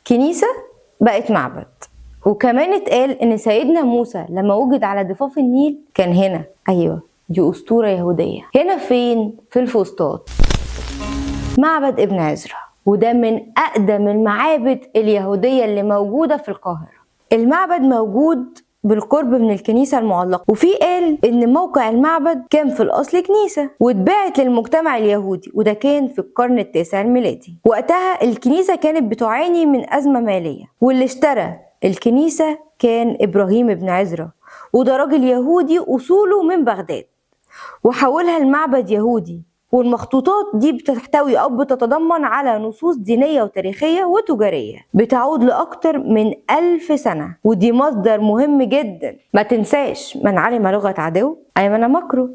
كنيسة بقت معبد. وكمان اتقال ان سيدنا موسى لما وجد على ضفاف النيل كان هنا. ايوه، دي اسطورة يهودية. هنا فين؟ في الفسطاط. معبد ابن عزرا، وده من اقدم المعابد اليهودية اللي موجودة في القاهرة. المعبد موجود بالقرب من الكنيسة المعلقة، وفي قال إن موقع المعبد كان في الأصل كنيسة واتباعت للمجتمع اليهودي، وده كان في القرن التاسع الميلادي. وقتها الكنيسة كانت بتعاني من أزمة مالية، واللي اشترى الكنيسة كان إبراهيم بن عزرا، وده راجل يهودي أصوله من بغداد، وحولها لمعبد يهودي. والمخطوطات دي بتحتوي أو بتتضمن على نصوص دينية وتاريخية وتجارية بتعود لأكتر من 1000 سنة، ودي مصدر مهم جدا. ما تنساش، من علم لغة عدو أيمن مكره،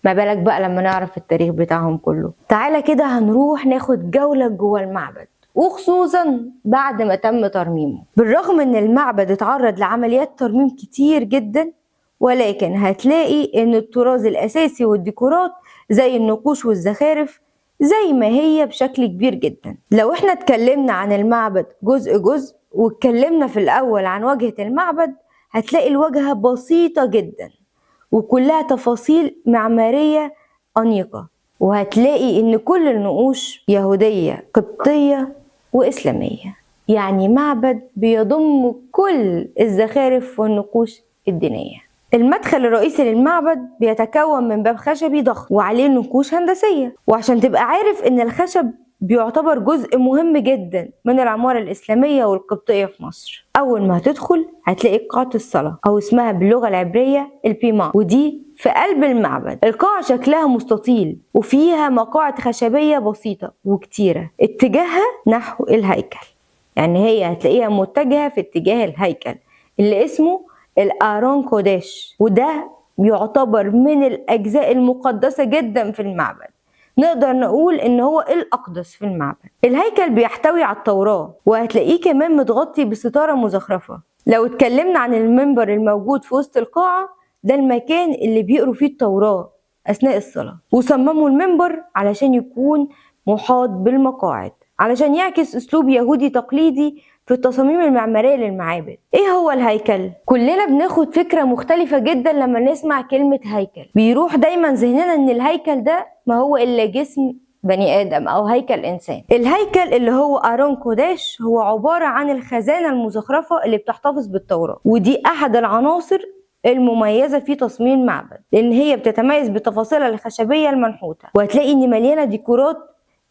ما بالك بقى لما نعرف التاريخ بتاعهم كله. تعالى كده هنروح ناخد جولة جوه المعبد، وخصوصا بعد ما تم ترميمه. بالرغم ان المعبد اتعرض لعمليات ترميم كتير جدا، ولكن هتلاقي ان الطراز الاساسي والديكورات زي النقوش والزخارف زي ما هي بشكل كبير جدا. لو احنا اتكلمنا عن المعبد جزء جزء، واتكلمنا في الاول عن واجهة المعبد، هتلاقي الواجهة بسيطة جدا وكلها تفاصيل معمارية أنيقة، وهتلاقي ان كل النقوش يهودية قبطية وإسلامية، يعني معبد بيضم كل الزخارف والنقوش الدينية. المدخل الرئيسي للمعبد بيتكون من باب خشبي ضخم وعليه نقوش هندسية. وعشان تبقى عارف ان الخشب بيعتبر جزء مهم جدا من العمارة الإسلامية والقبطية في مصر. أول ما هتدخل هتلاقي قاعة الصلاة، أو اسمها باللغة العبرية البيما، ودي في قلب المعبد. القاعة شكلها مستطيل وفيها مقاعد خشبية بسيطة وكتيرة، اتجاهها نحو الهيكل، يعني هي هتلاقيها متجهة في اتجاه الهيكل اللي اسمه الآرون كوداش، وده بيعتبر من الأجزاء المقدسة جدا في المعبد، نقدر نقول إن هو الأقدس في المعبد. الهيكل بيحتوي على التوراة، وهتلاقيه كمان متغطي بستارة مزخرفة. لو اتكلمنا عن المنبر الموجود في وسط القاعة، ده المكان اللي بيقروا فيه التوراة أثناء الصلاة، وصمموا المنبر علشان يكون محاط بالمقاعد علشان يعكس أسلوب يهودي تقليدي في التصاميم المعمارية للمعابد. إيه هو الهيكل؟ كلنا بناخد فكرة مختلفة جدا لما نسمع كلمة هيكل، بيروح دايما ذهننا إن الهيكل ده ما هو إلا جسم بني آدم أو هيكل إنسان. الهيكل اللي هو أرون كوداش هو عبارة عن الخزانة المزخرفة اللي بتحتفظ بالتوراة، ودي أحد العناصر المميزة في تصميم المعبد، لأن هي بتتميز بتفاصيلها الخشبية المنحوتة، وهتلاقي إن مليانة ديكورات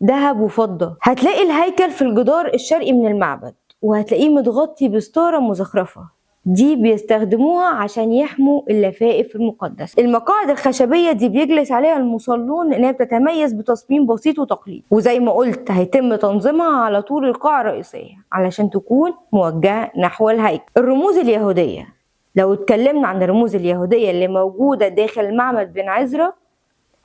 ذهب وفضة. هتلاقي الهيكل في الجدار الشرقي من المعبد، وهتلاقيه متغطي بستارة مزخرفة، دي بيستخدموها عشان يحموا اللفائف المقدسة. المقاعد الخشبية دي بيجلس عليها المصلون لأنها بتتميز بتصميم بسيط وتقليدي، وزي ما قلت هيتم تنظيمها على طول القاعة الرئيسية علشان تكون موجهة نحو الهيكل. الرموز اليهودية، لو اتكلمنا عن الرموز اليهودية اللي موجودة داخل معبد بن عزرا،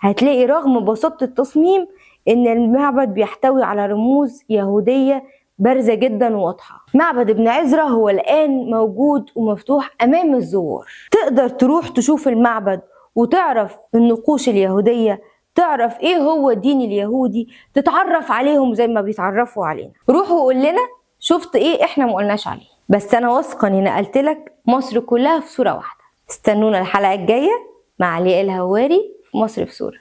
هتلاقي رغم بساطة التصميم إن المعبد بيحتوي على رموز يهودية بارزة جدا وواضحة. معبد ابن عزرا هو الآن موجود ومفتوح أمام الزوار، تقدر تروح تشوف المعبد وتعرف النقوش اليهودية، تعرف إيه هو الدين اليهودي، تتعرف عليهم زي ما بيتعرفوا علينا. روح وقول لنا شفت إيه إحنا ما قلناش عليه، بس أنا واثقة إني نقلت لك مصر كلها في صورة واحدة. استنونا الحلقة الجاية مع علياء الهواري في مصر في صورة.